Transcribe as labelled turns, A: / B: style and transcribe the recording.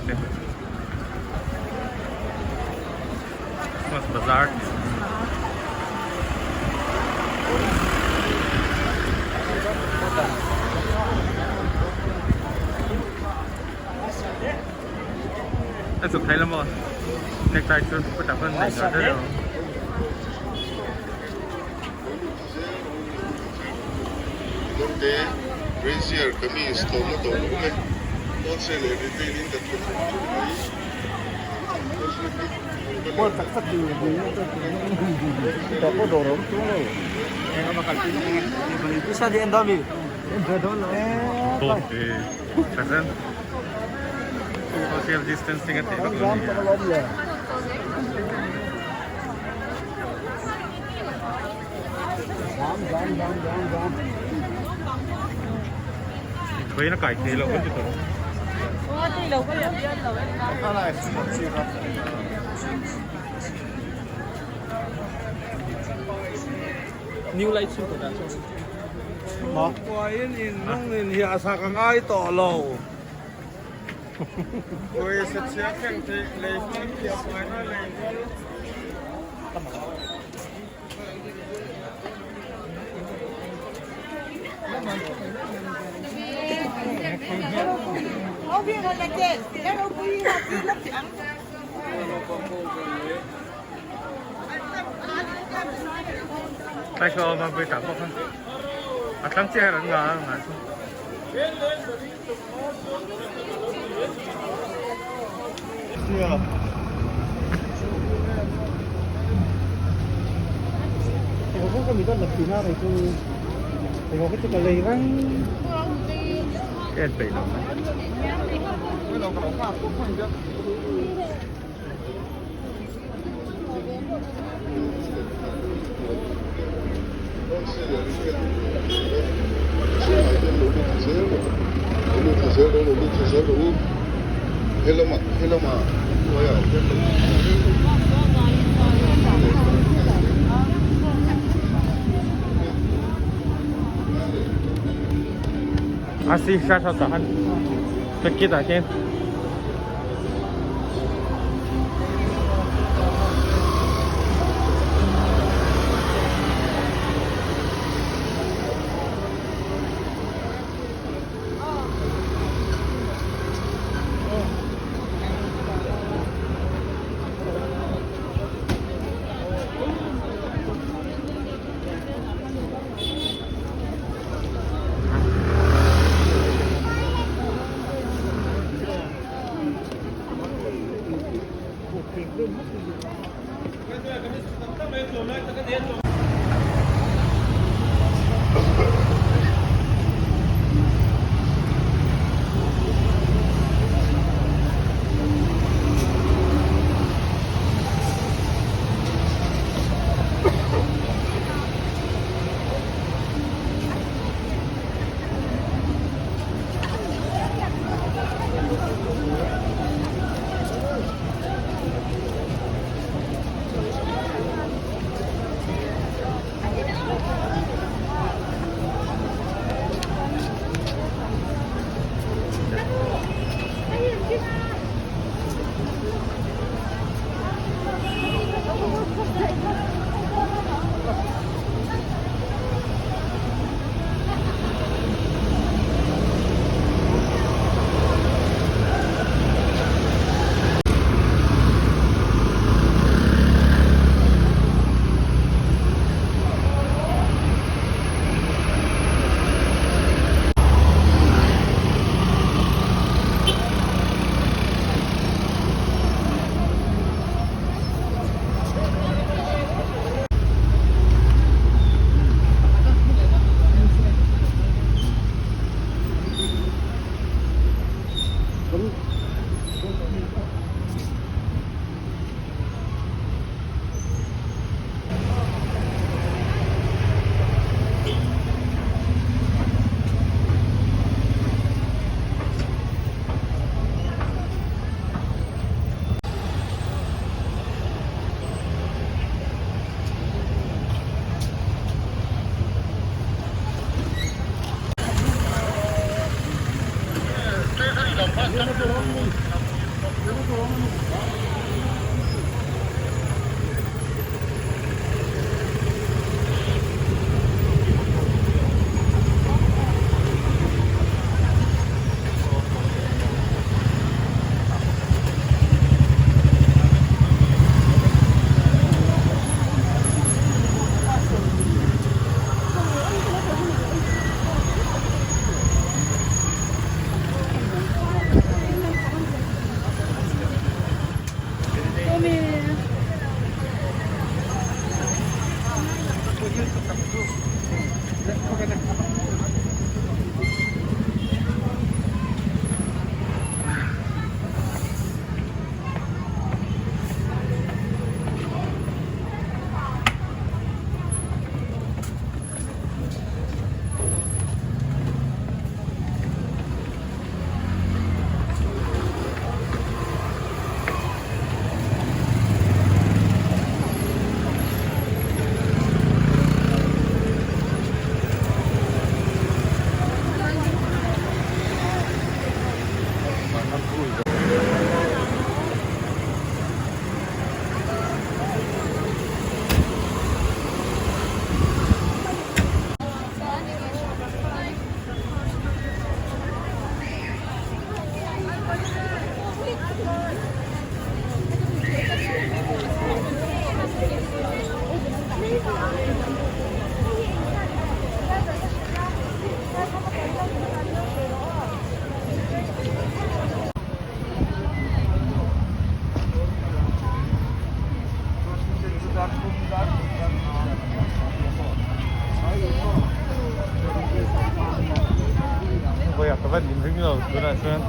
A: te Christmas bazar tih a ni. A chuk thei lo maw necktie chu chutah chuan nei tur daih lo.
B: Dawrte brazier kamis tlawmna dawr a awm e. Wholesale leh retail in kan pe thung thung mai.
A: Social distancing a tih vak lo a ni a. Train a kai thei loh kan ti tawh.
C: New light chu ka
D: Ma in in nung in hi a sak a ngai tawh lo. Pawisa chhia keng theih lei fal thiam ngaina lei fal.
A: Tại sao mà bị tạm bốc ha? À, thằng che là ngà ngà xuống. Cái anh bị lắm. Asi hriat hrat ah khan packet ah hian Tunah chuan